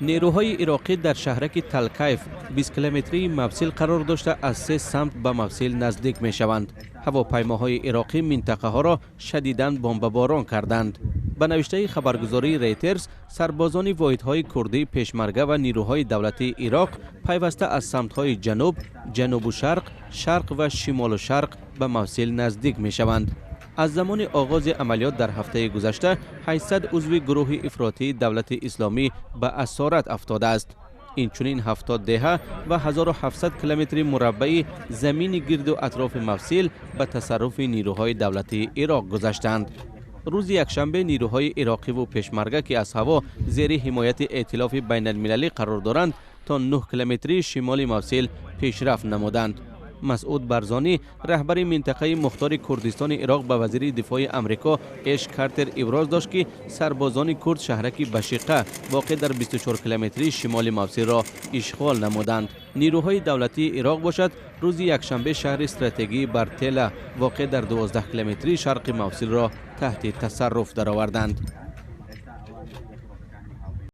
Нерӯҳои ироқӣ дар шаҳраки Талкайф 20 километрии Мавсил қарор дошта, аз се самт ба Мавсил наздик мешаванд. Ҳавопаймоҳои ироқӣ минтақаҳоро шадидан бомбаборон карданд. Ба навиштаи хабаргузории Рейтерс, сарбозони воҳидҳои курдии пешмарга ва нерӯҳои давлатии Ироқ пайваста аз самтҳои ҷануб, ҷанубу шарқ, шарқ ва шимолу шарқ ба Мавсил наздик мешаванд. Аз замони оғози амалиёт дар ҳафтаи гузашта 800 узви гурӯҳи ифротии Давлати Исломӣ ба асорат афтодааст. Инчунин 70 деҳа ва 1700 километри мураббаи замини гирду атрофи Мавсил ба тасарруфи нерӯҳои давлатии Ироқ гузаштанд. Рӯзи якшанбе нерӯҳои ироқиву пешмарга, ки аз ҳаво зери ҳимояти эътилофи байналмилалӣ қарор доранд, то 9 километрии шимоли Мавсил пешрафт намуданд. Масъуд Барзонӣ, раҳбари минтақаи мухтори Курдистони Ироқ, ба вазири дифои Амрико Эш Картер иброз дошт, ки сарбозони курд шаҳраки Башиқа, воқеъ дар 24 километрии шимоли Мавсилро ишғол намуданд. Нерӯҳои давлатии Ироқ бошад, рӯзи якшанбе шаҳри стратегии Бартела, воқеъ дар 12 километрии шарқи Мавсилро таҳти тасарруф дароварданд.